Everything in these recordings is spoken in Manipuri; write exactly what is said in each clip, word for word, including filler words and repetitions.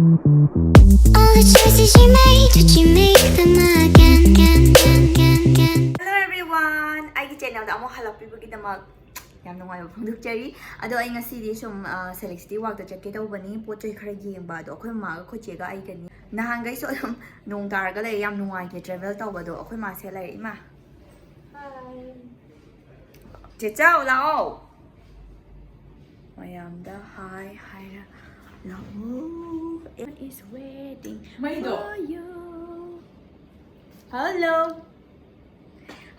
All the choices you made, did you make them again, again, again, again, again? Hello everyone! ꯑꯩꯒꯤ ꯆꯦꯅꯦꯜꯗ ꯑꯃꯨꯛ ꯍꯜꯂꯛꯄꯤꯕꯒꯤꯗꯃꯛ ꯌꯥꯝ ꯅꯨꯡꯉꯥꯏꯕ ꯐꯣꯡꯗꯣꯛꯆꯔꯤ꯫ ꯑꯗꯣ ꯑꯩ ꯉꯁꯤꯗꯤ ꯁꯨꯝ ꯁꯦꯂꯦꯛꯁꯤꯇꯤ ꯋꯥꯛꯇ ꯆꯠꯀꯦ ꯇꯧꯕꯅꯤ, ꯄꯣꯠ ꯆꯩ ꯈꯔ ꯌꯦꯡꯕ꯫ ꯑꯗꯣ ꯑꯩꯈꯣꯏ ꯃꯃꯥꯒ ꯑꯩꯈꯣꯏ ꯆꯦꯒ ꯑꯩꯒꯅꯤ꯫ ꯅꯍꯥꯟꯈꯩꯁꯨ ꯑꯗꯨꯝ ꯅꯣꯡ ꯇꯥꯔꯒ ꯂꯩ, ꯌꯥꯝ ꯅꯨꯡꯉꯥꯏꯇꯦ ꯇ꯭ꯔꯦꯚꯦꯜ ꯇꯧꯕꯗꯣ꯫ ꯑꯩꯈꯣꯏ ꯃꯥꯁꯦ ꯂꯩꯔꯦ꯫ ꯏꯃꯥ, ꯆꯦꯆꯥꯎ ꯂꯥꯛꯑꯣ꯫ ꯃꯌꯥꯝꯗ ꯍꯥꯏ ꯍꯥꯏꯔ ꯂꯥꯛꯑꯣ꯫ Everyone is waiting ꯃꯩꯗꯣ꯫ For you. Hello.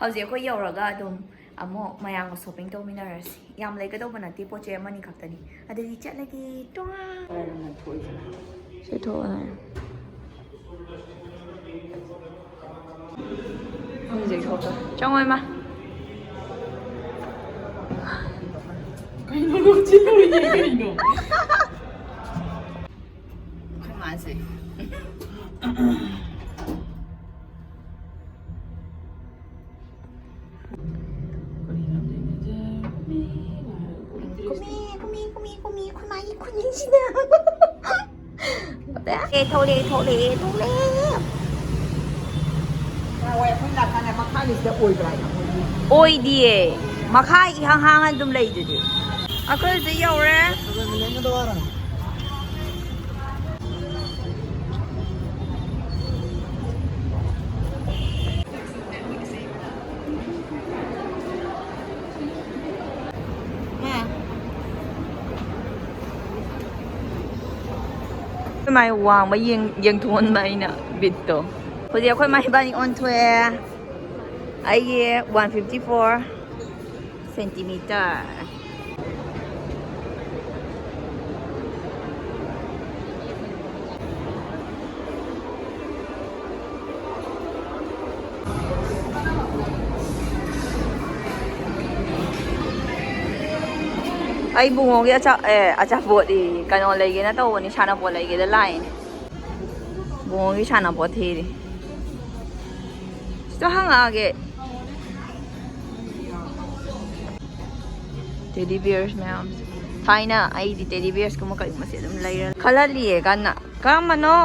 ꯍꯧꯖꯤꯛ ꯑꯩꯈꯣꯏ ꯌꯧꯔꯒ ꯑꯗꯨꯝ ꯑꯃꯨꯛ ꯃꯌꯥꯝꯒ ꯁꯣꯞꯄꯤꯡ ꯇꯧꯃꯤꯟꯅꯔꯁꯤ꯫ ꯌꯥꯝ ꯂꯩꯒꯗꯧꯕ ꯅꯠꯇꯦ, ꯄꯣꯠ ꯆꯩ ꯑꯃꯅꯤ ꯈꯛꯇꯅꯤ꯫ ꯑꯗꯨꯗꯤ ꯆꯠꯂꯒꯦ꯫ ꯇ꯭ꯋꯥ! ꯁꯤ ꯊꯣꯛꯑꯣ꯫ ꯍꯧꯖꯤꯛ ꯊꯣꯛꯇꯣꯏ꯫ ꯆꯪꯉꯣ ꯏꯃꯥ꯫ ꯀꯩꯅꯣ ꯅꯣꯛꯁꯤꯜꯂꯨꯔꯤꯁꯦ ꯀꯩꯅꯣ? ꯑꯩꯈꯣꯏ ꯃꯥꯁꯦ꯫ ꯀꯨꯝꯃꯤ, ꯀꯨꯝꯃꯤ, ꯀꯨꯝꯃꯤ, ꯀꯨꯝꯃꯤ, ꯑꯩꯈꯣꯏ ꯃꯥꯒꯤ ꯈꯨꯅꯤꯡꯁꯤꯅ꯫ ꯑꯦ, ꯊꯣꯛꯂꯛꯑꯦ, ꯊꯣꯛꯂꯛꯑꯦ, ꯊꯣꯛꯂꯛꯑꯦ꯫ ꯅꯍꯥꯟꯋꯥꯏ ꯑꯩꯈꯣꯏ ꯂꯥꯛꯀꯥꯟꯗ ꯃꯈꯥꯒꯤꯁꯤꯗ ꯑꯣꯏꯕ꯭ꯔꯥ ꯍꯥꯏꯅ ꯑꯣꯏꯗꯤꯌꯦ, ꯃꯈꯥ ꯏꯍꯥꯡ ꯍꯥꯡꯅ ꯑꯗꯨꯝ ꯂꯩꯗꯨꯗꯤ꯫ ꯑꯩꯈꯣꯏ ꯍꯧꯖꯤꯛ ꯌꯧꯔꯦ꯫ ꯃꯥꯏ ꯋꯥꯡꯕ ꯌꯦꯡ-, ꯌꯦꯡꯊꯣꯛꯍꯟꯕ ꯑꯩꯅ ꯕꯤꯠꯇꯣ꯫ ꯍꯧꯖꯤꯛ ꯑꯩꯈꯣꯏ ꯃꯥ ꯏꯕꯥꯅꯤ ꯑꯣꯟꯊꯣꯛꯑꯦ꯫ ꯑꯩꯒꯤ ꯋꯥꯟ ꯐꯤꯐꯇꯤ ꯐꯣꯔ ꯁꯦꯟꯇꯤꯃꯤꯇꯔ꯫ ꯑꯩ ꯕꯨꯡꯉꯣꯒꯤ ꯑꯆꯥ-, ꯑꯦ, ꯑꯆꯥꯄꯣꯠ ꯏ, ꯀꯩꯅꯣ ꯂꯩꯒꯦꯅ ꯇꯧꯕꯅꯤ, ꯁꯥꯟꯅꯄꯣꯠ ꯂꯩꯒꯦꯗ ꯂꯥꯛꯏꯅꯦ꯫ ꯕꯨꯡꯉꯣꯒꯤ ꯁꯥꯟꯅꯄꯣꯠ ꯊꯤꯔꯤ꯫ ꯁꯤꯗ ꯍꯪꯉꯛꯑꯒꯦ꯫ Teddy bears ꯃꯌꯥꯝꯁꯦ꯫ ꯊꯥꯏꯅ ꯑꯩꯗꯤ teddy bears ꯀꯨꯝꯕ ꯀꯩꯒꯨꯝꯕꯁꯦ ꯑꯗꯨꯝ ꯂꯩꯔ ꯈꯜꯍꯜꯂꯤꯌꯦ ꯀꯟꯅ꯫ ꯀꯔꯝꯕꯅꯣ?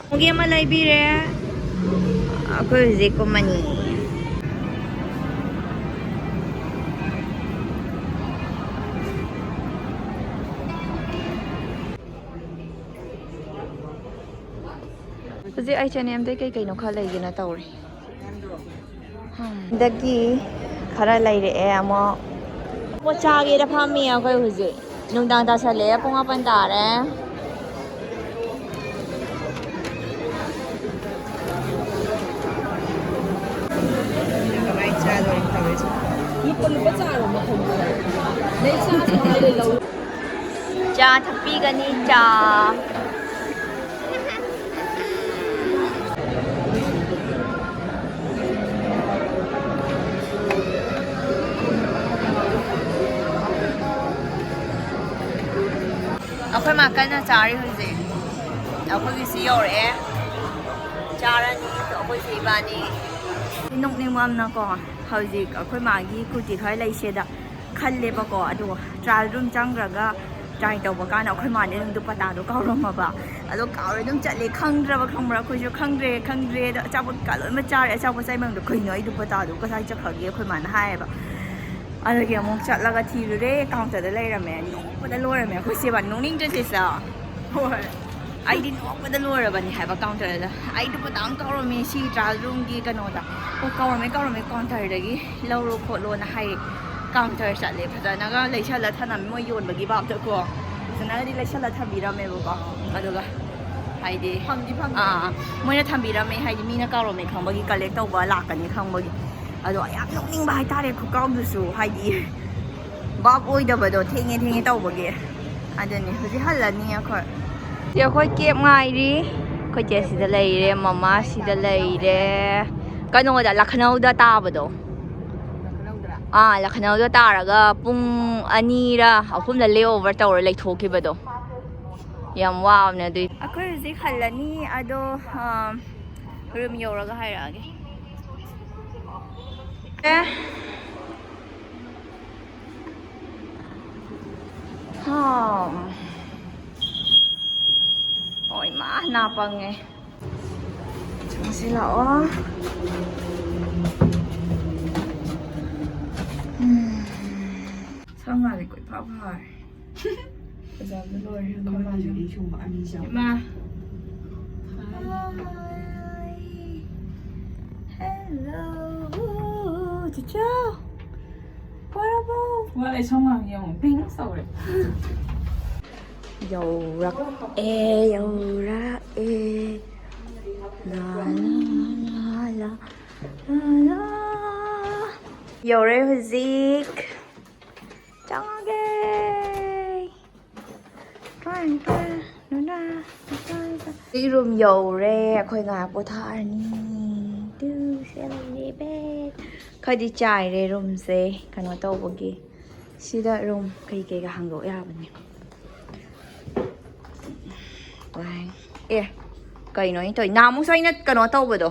ꯈꯣꯡꯎꯞ ꯑꯃ ꯂꯩꯕꯤꯔꯦ꯫ ꯑꯩꯈꯣꯏ ꯍꯧꯖꯤꯛ ꯀꯨꯝꯃꯅꯤ꯫ ꯍꯧꯖꯤꯛ H&M ꯗꯩ ꯀꯩ ꯀꯩꯅꯣ ꯈꯔ ꯂꯩꯒꯦꯅ ꯇꯧꯔꯤ꯫ ꯍꯟꯗꯛꯀꯤ ꯈꯔ ꯂꯩꯔꯛꯑꯦ ꯑꯃꯨꯛ꯫ ꯄꯣꯠ ꯆꯥꯒꯦꯅ ꯐꯝꯃꯤ ꯑꯩꯈꯣꯏ ꯍꯧꯖꯤꯛ꯫ ꯅꯨꯡꯗꯥꯡ ꯇꯥꯁꯜꯂꯛꯑꯦ, ꯄꯨꯡ ꯃꯥꯄꯟ ꯇꯥꯔꯦ꯫ ꯀꯃꯥꯏꯅ ꯆꯥꯗꯣꯏꯅꯣ ꯇꯧꯔꯤꯁꯦ? ꯂꯨꯄꯥ ꯂꯨꯄꯥ ꯆꯥꯔꯣ ꯃꯈꯜ ꯃꯈꯜ꯫ ꯂꯩ ꯆꯥꯁꯦ ꯍꯥꯏꯔꯦ ꯂꯧ꯫ ꯆꯥ ꯊꯛꯄꯤꯒꯅꯤ, ꯆꯥ꯫ ꯑꯩꯈꯣꯏ ꯃꯥ ꯀꯟꯅ ꯆꯥꯔꯤ ꯍꯧꯖꯤꯛ꯫ ꯑꯩꯈꯣꯏꯒꯤꯁꯤ ꯌꯧꯔꯛꯑꯦ꯫ ꯆꯥꯔꯅꯤ ꯑꯩꯈꯣꯏꯁꯦ ꯏꯕꯥꯅꯤ꯫ ꯅꯣꯛꯅꯤꯡꯕ ꯑꯃꯅꯀꯣ, ꯍꯧꯖꯤꯛ ꯑꯩꯈꯣꯏ ꯃꯥꯒꯤ ꯀꯨꯔꯇꯤ ꯈꯔ ꯂꯩꯁꯦꯗ ꯈꯜꯂꯦꯕꯀꯣ, ꯑꯗꯨꯒ trial room ꯆꯪꯈ꯭ꯔꯒ try ꯇꯧꯕ ꯀꯥꯟꯗ ꯑꯩꯈꯣꯏ ꯃꯥꯅ ꯑꯗꯨꯝ ꯗꯨꯄꯇꯥꯗꯣ ꯀꯥꯎꯔꯝꯃꯕ꯫ ꯑꯗꯣ ꯀꯥꯎꯔꯦ ꯑꯗꯨꯝ ꯆꯠꯂꯦ, ꯈꯪꯗ꯭ꯔꯕ ꯈꯪꯕ꯭ꯔꯥ? ꯑꯩꯈꯣꯏꯁꯨ ꯈꯪꯗ꯭ꯔꯦ, ꯈꯪꯗ꯭ꯔꯦ꯫ ꯑꯗꯣ ꯑꯆꯥꯄꯣꯠ ꯀꯩꯀꯥ ꯂꯣꯏꯅꯃꯛ ꯆꯥꯔꯦ, ꯑꯆꯥꯄꯣꯠ ꯆꯥꯏꯃꯪꯗꯣ, "ꯀꯩꯅꯣ ꯑꯩ ꯗꯨꯄꯇꯥꯗꯣ ꯀꯗꯥꯏ ꯆꯠꯈ꯭ꯔꯒꯦ?" ꯑꯩꯈꯣꯏ ꯃꯥꯅ ꯍꯥꯏꯌꯦꯕ꯫ ꯑꯗꯨꯗꯒꯤ ꯑꯃꯨꯛ ꯆꯠꯂꯒ ꯊꯤꯔꯨꯔꯦ, counter ꯗ ꯂꯩꯔꯝꯃꯦ꯫ ꯅꯣꯛꯄꯗ ꯂꯣꯏꯔꯝꯃꯦ ꯑꯩꯈꯣꯏ ꯆꯦꯕꯥ, "ꯅꯣꯛꯅꯤꯡꯗ꯭ꯔ ꯆꯦꯆꯥ?" ꯍꯣꯏ꯫ ꯑꯩꯗꯤ ꯅꯣꯛꯄꯗ ꯂꯣꯏꯔꯕꯅꯤ ꯍꯥꯏꯕ counter ꯗ꯫ "ꯑꯩ ꯗꯨꯄꯇꯥ ꯑꯃ ꯀꯥꯎꯔꯝꯃꯦ ꯁꯤ trial room ꯒꯤ ꯀꯩꯅꯣꯗ"꯫ "ꯑꯣ, ꯀꯥꯎꯔꯝꯃꯦ, ꯀꯥꯎꯔꯝꯃꯦ, counter ꯗꯒꯤ ꯂꯧꯔꯣ ꯈꯣꯠꯂꯣꯅ" ꯍꯥꯏꯌꯦ꯫ Counter ꯆꯠꯂꯦ, ꯐꯖꯅꯒ ꯂꯩꯁꯜꯂ ꯊꯅꯝꯃꯤ ꯃꯣꯏ ꯌꯣꯟꯕꯒꯤ ꯚꯥꯞꯇꯀꯣ꯫ ꯐꯖꯅꯒꯗꯤ ꯂꯩꯁꯜꯂ ꯊꯝꯕꯤꯔꯝꯃꯦꯕꯀꯣ꯫ ꯑꯗꯨꯒ ꯍꯥꯏꯗꯤ ꯐꯪꯗꯤ ꯐꯪꯉꯦ꯫ ꯑꯥ, ꯑꯥ, ꯃꯣꯏꯅ ꯊꯝꯕꯤꯔꯝꯃꯦ ꯍꯥꯏꯗꯤ ꯃꯤꯅ ꯀꯥꯎꯔꯝꯃꯦ ꯈꯪꯕꯒꯤ, collect ꯇꯧꯕ ꯂꯥꯛꯀꯅꯤ ꯈꯪꯕꯒꯤ꯫ ꯑꯗꯣ ꯌꯥꯝ ꯅꯣꯛꯅꯤꯡꯕ ꯍꯥꯏꯇꯥꯔꯦ ꯈꯨꯀꯥꯎꯗꯨꯁꯨ, ꯍꯥꯏꯗꯤ ꯚꯥꯞ ꯑꯣꯏꯗꯕꯗꯣ, ꯊꯦꯡꯉꯦ ꯊꯦꯡꯉꯦ ꯇꯧꯕꯒꯤ꯫ ꯑꯗꯨꯅꯤ ꯍꯧꯖꯤꯛ ꯍꯜꯂꯅꯤ ꯑꯩꯈꯣꯏ꯫ ꯁꯤ ꯑꯩꯈꯣꯏ cab ꯉꯥꯏꯔꯤ꯫ ꯑꯩꯈꯣꯏ ꯆꯦ ꯁꯤꯗ ꯂꯩꯔꯦ, ꯃꯃꯥ ꯁꯤꯗ ꯂꯩꯔꯦ꯫ ꯀꯩꯅꯣꯗ, ꯂꯈꯅꯧꯗ ꯇꯥꯕꯗꯣ꯫ ꯑꯥ, ꯂꯈꯅꯧꯗ ꯇꯥꯔꯒ ꯄꯨꯡ ꯑꯅꯤꯔ ꯑꯍꯨꯝꯂ layover ꯇꯧꯔ ꯂꯩꯊꯣꯛꯈꯤꯕꯗꯣ꯫ ꯌꯥꯝ ꯋꯥꯕꯅꯦ ꯑꯗꯨꯏ꯫ ꯑꯩꯈꯣꯏ ꯍꯧꯖꯤꯛ ꯍꯜꯂꯅꯤ, ꯑꯗꯣ, ꯑꯥ, ꯔꯨꯝ ꯌꯧꯔꯒ ꯍꯥꯏꯔꯛꯑꯒꯦ꯫ ꯑꯦ꯫ ꯍꯥ꯫ ꯍꯣꯏ, ꯃꯥ ꯅꯥ ꯄꯪꯉꯦ꯫ ꯆꯪꯁꯤ ꯂꯥꯛꯑꯣ꯫ ꯎꯝ꯫ ꯁꯝ ꯉꯥꯗꯤ ꯀꯣꯏꯐ ꯐꯥꯔꯦ꯫ ꯐꯖꯕꯗ ꯂꯣꯏꯔꯦ ꯑꯩꯈꯣꯏ ꯃꯥꯁꯨ꯫ ꯏꯃꯥ꯫ Hi. Hello. ꯆꯤꯆꯥ꯫ ꯋꯥꯔꯕꯣ? ꯋꯥꯔꯦ, ꯁꯝ ꯉꯥꯡ ꯌꯦꯡꯉꯣ꯫ ꯄꯤꯡ ꯇꯧꯔꯦ꯫ ꯌꯧꯔꯛꯑꯦ, ꯌꯧꯔꯛꯑꯦ꯫ ꯂꯥ, ꯂꯥ, ꯂꯥ, ꯂꯥ, ꯂꯥ꯫ ꯌꯧꯔꯦ ꯍꯧꯖꯤꯛ꯫ ꯆꯪꯉꯒꯦ꯫ ꯇ꯭ꯔꯥꯏ, ꯇ꯭ꯔꯥꯏ, ꯅꯨꯅꯥ, ꯇ꯭ꯔꯥꯏ, ꯇ꯭ꯔꯥꯏ꯫ ꯍꯧꯖꯤꯛ ꯔꯨꯝ ꯌꯧꯔꯦ꯫ ꯑꯩꯈꯣꯏ ꯉꯥꯏꯍꯥꯛ ꯄꯣꯊꯥꯔꯅꯤ꯫ ꯇꯨ, ꯁꯦ ꯂꯩꯔꯦ bed꯫ ꯈꯔꯗꯤ ꯆꯥꯏꯔꯦ ꯔꯨꯝꯁꯦ ꯀꯩꯅꯣ ꯇꯧꯕꯒꯤ꯫ ꯁꯤꯗ ꯔꯨꯝ ꯀꯩ ꯀꯩꯒ ꯍꯥꯡꯗꯣꯛ ꯌꯥꯕꯅꯦ꯫ ꯋꯥꯏ꯫ ꯑꯦ, ꯀꯩꯅꯣ ꯑꯩꯅ ꯇꯧꯔꯤ? ꯅꯍꯥꯟꯃꯨꯛꯁꯨ ꯑꯩꯅ ꯀꯩꯅꯣ ꯇꯧꯕꯗꯣ꯫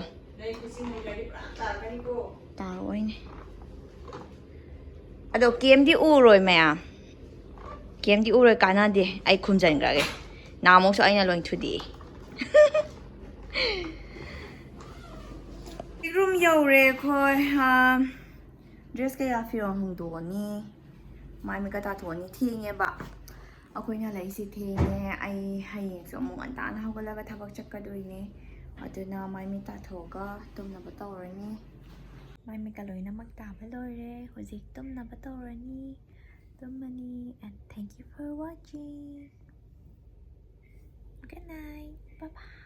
ꯇꯥꯔꯛꯑꯣꯏꯅꯦ꯫ ꯑꯗꯣ ꯀꯦꯝꯗꯤ ꯎꯔꯣꯏ ꯃꯌꯥꯝ꯫ ꯀꯦꯝꯗꯤ ꯎꯔꯣꯏ, ꯀꯥꯟꯅꯗꯦ꯫ ꯑꯩ ꯈꯨꯝꯖꯟꯈ꯭ꯔꯒꯦ꯫ ꯅꯍꯥꯟꯃꯨꯛꯁꯨ ꯑꯩꯅ ꯂꯣꯏ ꯊꯨꯗꯦꯛꯏ꯫ ꯔꯨꯝ ꯌꯧꯔꯦ ꯑꯩꯈꯣꯏ꯫ ꯑꯥ, dress ꯀꯩꯀꯥ ꯐꯤꯔꯣꯜ ꯍꯣꯡꯗꯣꯛꯑꯅꯤ꯫ ꯃꯥꯏ ꯃꯤꯠꯀ ꯇꯥꯊꯣꯛꯑꯅꯤ꯫ ꯊꯦꯡꯉꯦꯕ꯫ ꯑꯩꯈꯣꯏꯅ ꯂꯩꯁꯤ ꯊꯦꯡꯉꯦ꯫ ꯑꯩ ꯍꯌꯦꯡꯁꯨ ꯑꯃꯨꯛ ꯉꯟꯇꯥꯅ ꯍꯧꯒꯠꯂꯒ ꯊꯕꯛ ꯆꯠꯀꯗꯣꯏꯅꯦ꯫ ꯑꯗꯨꯅ ꯃꯥꯏ ꯃꯤꯠ ꯇꯥꯊꯣꯛꯑꯒ ꯇꯨꯝꯅꯕ ꯇꯧꯔꯅꯤ꯫ ꯃꯥꯏ ꯃꯤꯠꯀ ꯂꯣꯏꯅꯃꯛ ꯇꯥꯕ ꯂꯣꯏꯔꯦ꯫ ꯍꯧꯖꯤꯛ ꯇꯨꯝꯅꯕ ꯇꯧꯔꯅꯤ꯫ ꯇꯨꯝꯃꯅꯤ꯫ And thank you for watching. Good night. Bye bye.